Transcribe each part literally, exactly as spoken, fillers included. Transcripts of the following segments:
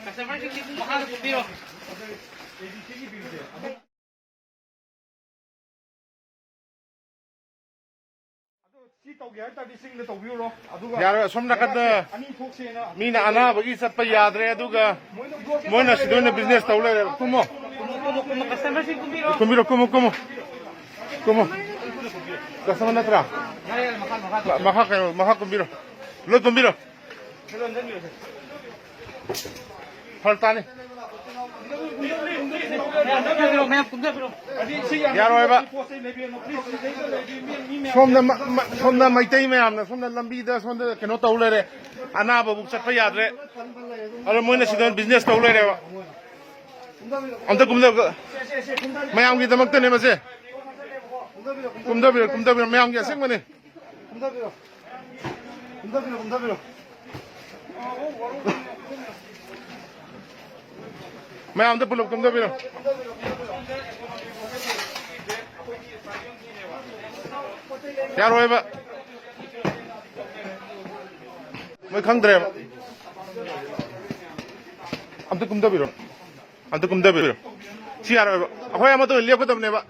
ꯀꯁꯇꯃꯔꯁꯤꯡꯁꯤ ꯄꯨꯡ ꯃꯈꯥꯗ ꯀꯨꯝꯕꯤꯔꯣ꯫ ꯑꯗꯣ ꯁꯤ ꯇꯧꯒꯦ ꯍꯥꯏ ꯇꯥꯔꯗꯤ ꯆꯤꯡꯗ ꯇꯧꯕꯤꯔꯨꯔꯣ꯫ ꯑꯗꯨꯒ ꯌꯥꯔꯣꯏ, ꯑꯁꯣꯝ ꯅꯥꯀꯟꯗ ꯂꯩꯕꯥꯛꯁꯦ ꯑꯅꯤ ꯊꯣꯛꯁꯦꯅ ꯃꯤꯅ ꯑꯅꯥꯕꯒꯤ ꯆꯠꯄ ꯌꯥꯗ꯭ꯔꯦ, ꯑꯗꯨꯒ ꯃꯣꯏꯅ ꯕ꯭ꯂꯣꯛꯁꯦ ꯃꯣꯏꯅ ꯁꯤꯗ ꯑꯣꯏꯅ ꯇꯧꯔꯦ꯫ ꯕꯤꯖꯤꯅꯦꯁ ꯇꯧ ꯂꯩꯔꯦ꯫ ꯀꯨꯝꯃꯣ꯫ ꯀꯨꯝꯃꯣ, ꯀꯨꯝꯃꯣ, ꯀꯨꯝꯃꯣ, ꯀꯁꯇꯃꯔꯁꯤꯡ ꯀꯨꯝꯕꯤꯔꯣ꯫ ꯀꯨꯝꯕꯤꯔꯣ, ꯀꯨꯝꯃꯣ, ꯀꯨꯝꯃꯣ꯫ ꯀꯨꯝꯃꯣ꯫ ꯀꯁꯇꯃꯔ ꯅꯠꯇ꯭ꯔꯥ? ꯌꯥꯔꯦ, ꯌꯥꯔꯦ, ꯃꯈꯥ, ꯃꯈꯥ ꯇꯧ꯫ ꯃꯈꯥ ꯀꯩꯅꯣ, ꯃꯈꯥ ꯀꯨꯝꯕꯤꯔꯣ꯫ ꯂꯣꯏ ꯀꯨꯝꯕꯤꯔꯣ꯫ ꯐꯔꯛ ꯇꯥꯅꯤ꯫ ꯃꯌꯥꯝ ꯀꯨꯝꯊꯕꯤꯔꯣ, ꯃꯌꯥꯝ ꯀꯨꯝꯊꯕꯤꯔꯣ꯫ ꯌꯥꯔꯣꯏꯕ꯫ ꯁꯣꯝꯗ ꯃ-, ꯃ-, ꯁꯣꯝꯗ ꯃꯩꯇꯩ ꯃꯌꯥꯝꯅ ꯁꯣꯝꯗ ꯂꯝꯕꯤꯗ ꯁꯣꯝꯗ ꯀꯩꯅꯣ ꯇꯧ ꯂꯩꯔꯦ꯫ ꯑꯅꯥꯕꯕꯨ ꯆꯠꯄ ꯌꯥꯗ꯭ꯔꯦ꯫ ꯑꯗꯣ ꯃꯣꯏꯅ ꯁꯤꯗ ꯕꯤꯖꯤꯅꯦꯁ ꯇꯧ ꯂꯩꯔꯦꯕ꯫ ꯑꯝꯇ ꯀꯨꯝꯊ-, ꯃꯌꯥꯝꯒꯤꯗꯃꯛꯇꯅꯦ ꯃꯁꯦ꯫ ꯀꯨꯝꯊꯕꯤꯔꯣ, ꯀꯨꯝꯊꯕꯤꯔꯣ, ꯃꯌꯥꯝꯒꯤ ꯑꯁꯦꯡꯕꯅꯦ꯫ ꯀꯨꯝꯊꯕꯤꯔꯣ꯫ ꯀꯨꯝꯊꯕꯤꯔꯣ, ꯀꯨꯝꯊꯕꯤꯔꯣ꯫ ꯃꯌꯥꯝꯗ ꯄꯨꯂꯞ ꯀꯨꯝꯊꯕꯤꯔꯣ꯫ ꯌꯥꯔꯣꯏꯕ꯫ ꯃꯣꯏ ꯈꯪꯗ꯭ꯔꯦꯕ꯫ ꯑꯝꯇ ꯀꯨꯝꯊꯕꯤꯔꯣ꯫ ꯑꯝꯇ ꯀꯨꯝꯊꯕꯤꯔꯣ꯫ ꯁꯤ ꯌꯥꯔꯣꯏꯕ꯫ ꯑꯩꯈꯣꯏ ꯑꯃꯠꯇ ꯑꯣꯏꯅ ꯂꯦꯞꯀꯗꯕꯅꯦꯕ꯫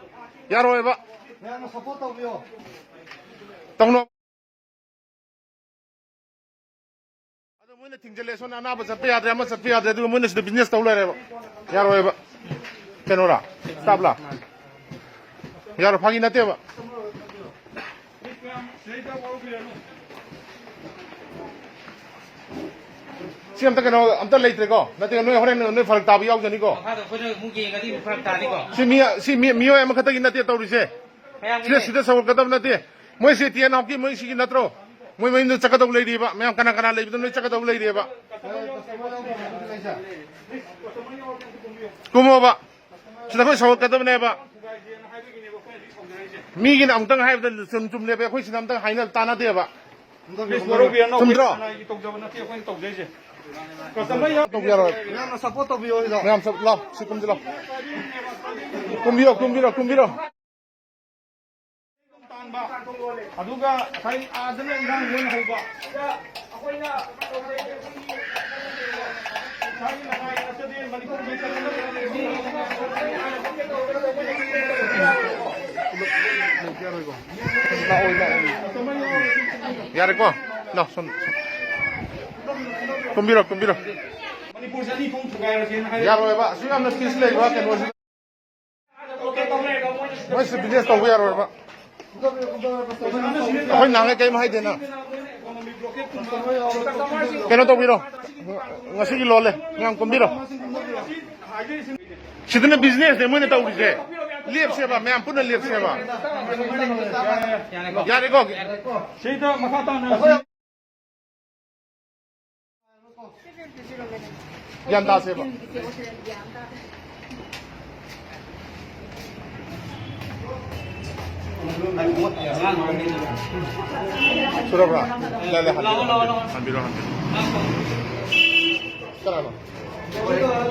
ꯌꯥꯔꯣꯏꯕ꯫ ꯃꯌꯥꯝꯅ ꯁꯞꯄꯣꯔꯠ ꯇꯧꯕꯤꯌꯣ꯫ ꯇꯧꯅꯣ꯫ ꯑꯗꯣ ꯃꯣꯏꯅ ꯊꯤꯡꯖꯤꯜꯂꯦ, ꯁꯣꯝꯗ ꯑꯅꯥꯕ ꯆꯠꯄ ꯌꯥꯗ꯭ꯔꯦ, ꯑꯃ ꯆꯠꯄ ꯌꯥꯗ꯭ꯔꯦ, ꯑꯗꯨꯒ ꯃꯣꯏꯅ ꯁꯤꯗ ꯕꯤꯖꯤꯅꯦꯁ ꯇꯧ ꯂꯩꯔꯦꯕ꯫ ꯌꯥꯔꯣꯏꯕ꯫ ꯀꯩꯅꯣꯔꯥ? ꯁ꯭ꯇꯥꯐꯂꯥ? ꯌꯥꯔꯣꯏ, ꯐꯥꯒꯤ ꯅꯠꯇꯦꯕ꯫ ꯁꯤ ꯑꯝꯇ ꯀꯩꯅꯣ ꯑꯝꯇ ꯂꯩꯇ꯭ꯔꯦꯀꯣ? ꯅꯠꯇꯦ, ꯅꯣꯏ ꯍꯣꯔꯦꯟ ꯅꯣꯏ ꯐꯔꯛ ꯇꯥꯕ ꯌꯥꯎꯖꯅꯤꯀꯣ? ꯃꯈꯥꯗ ꯑꯩꯈꯣꯏꯅ ꯑꯃꯨꯛ ꯌꯦꯡꯉꯗꯤ ꯑꯃꯨꯛ ꯐꯔꯛ ꯇꯥꯅꯤꯀꯣ? ꯁꯤ ꯃꯤ, ꯁꯤ ꯃꯤ, ꯃꯤꯑꯣꯏ ꯑꯃꯈꯛꯇꯒꯤ ꯅꯠꯇꯦ ꯇꯧꯔꯤꯁꯦ꯫ ꯃꯌꯥꯝꯒꯤꯅꯦ꯫ ꯁꯤꯗ, ꯁꯤꯗ ꯁꯧꯒꯠꯀꯗꯕ ꯅꯠꯇꯦ꯫ ꯃꯣꯏ ꯁꯤ ꯇꯤ ꯑꯦꯟ ꯍꯥꯎꯀꯤ ꯃꯣꯏ ꯁꯤꯒꯤ ꯅꯠꯇ꯭ꯔꯣ? ꯃꯣꯏ ꯃꯌꯨꯝꯗ ꯆꯠꯀꯗꯧ ꯂꯩꯔꯤꯕ꯫ ꯃꯌꯥꯝ ꯀꯅꯥ ꯀꯅꯥ ꯂꯩꯕꯗꯣ ꯂꯣꯏ ꯆꯠꯀꯗꯧ ꯂꯩꯔꯤꯕ꯫ ꯀꯨꯝꯃꯣꯕ꯫ ꯁꯤꯗ ꯑꯩꯈꯣꯏ ꯁꯧꯒꯠꯀꯗꯕꯅꯦꯕ꯫ ꯃꯤꯒꯤꯅ ꯑꯃꯨꯛꯇꯪ ꯍꯥꯏꯕꯗ ꯆꯨꯝ ꯆꯨꯝ ꯂꯦꯞꯄꯦ, ꯑꯩꯈꯣꯏ ꯁꯤꯗ ꯑꯝꯇꯪ ꯍꯥꯏꯅ ꯇꯥꯟꯅꯗꯦꯕ꯫ ꯄ꯭ꯂꯤꯖ, ꯋꯥꯔꯧꯕꯤꯔꯅꯨ, ꯆꯨꯝꯗ꯭ꯔꯣ? ꯑꯩꯈꯣꯏ ꯈꯨꯟꯅꯥꯏꯒꯤ ꯇꯧꯖꯕ ꯅꯠꯇꯦ ꯑꯩꯈꯣꯏꯅ ꯇꯧꯖꯩꯁꯦ꯫ ꯇꯧꯕ ꯌꯥꯔꯣꯏ꯫ ꯃꯌꯥꯝꯅ support ꯇꯧꯕꯤꯌꯣ ꯁꯤꯗ꯫ ꯃꯌꯥꯝ ꯁꯞ-, ꯂꯥꯎ, ꯁꯤ ꯀꯨꯝꯁꯤ ꯂꯥꯎ꯫ ꯀꯨꯝꯕꯤꯔꯣ, ꯀꯨꯝꯕꯤꯔꯣ, ꯀꯨꯝꯕꯤꯔꯣ꯫ ꯑꯗꯨꯒ ꯉꯁꯥꯏ ꯑꯥꯗꯅ ꯏꯟꯖꯥꯡ ꯃꯣꯏꯅ ꯍꯧꯕ꯫ ꯌꯥꯔꯦꯀꯣ? ꯂꯥꯎ, ꯁꯣꯝ, ꯁꯣꯝ꯫ ꯀꯨꯝꯕꯤꯔꯣ, ꯀꯨꯝꯕꯤꯔꯣ꯫ ꯃꯅꯤꯄꯨꯔꯁꯦ ꯑꯅꯤ ꯊꯣꯛꯅ ꯊꯨꯒꯥꯏꯔꯁꯦꯅ ꯍꯥꯏ꯫ ꯌꯥꯔꯣꯏꯕ, ꯑꯁꯨꯛ ꯌꯥꯝꯅ peace ꯂꯩꯕ ꯀꯩꯅꯣꯁꯤ꯫ ꯃꯣꯏꯁꯨ business ꯇꯧꯕ ꯌꯥꯔꯣꯏꯕ꯫ ꯑꯩꯈꯣꯏ ꯅꯍꯥꯟꯒꯩ ꯀꯔꯤꯝ ꯍꯥꯏꯗꯦꯅ꯫ ꯀꯩꯅꯣ ꯇꯧꯕꯤꯔꯣ꯫ ꯉꯁꯤꯒꯤ ꯂꯣꯜꯂꯦ꯫ ꯃꯌꯥꯝ ꯀꯨꯝꯕꯤꯔꯣ꯫ ꯁꯤꯗꯅ businessꯅꯦ ꯃꯣꯏꯅ ꯇꯧꯔꯤꯁꯦ꯫ ꯂꯦꯞꯁꯦꯕ, ꯃꯌꯥꯝ ꯄꯨꯟꯅ ꯂꯦꯞꯁꯦꯕ꯫ ꯌꯥꯔꯦꯀꯣ? ꯁꯤꯗ ꯃꯈꯥ ꯇꯥꯅ ꯒ꯭ꯌꯥꯟ ꯇꯥꯁꯦꯕ꯫ ꯁꯨꯔꯕ꯭ꯔꯥ? ꯂꯩ, ꯂꯩ, ꯍꯟꯕꯤꯔꯣ, ꯍꯟꯕꯤꯔꯣ, ꯍꯟꯕꯤꯔꯣ꯫ ꯀꯅꯥꯅꯣ?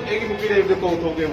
ꯑꯩꯒꯤ ꯅꯨꯄꯤ ꯂꯩꯕꯗ ꯀꯧꯊꯣꯛꯀꯦ꯫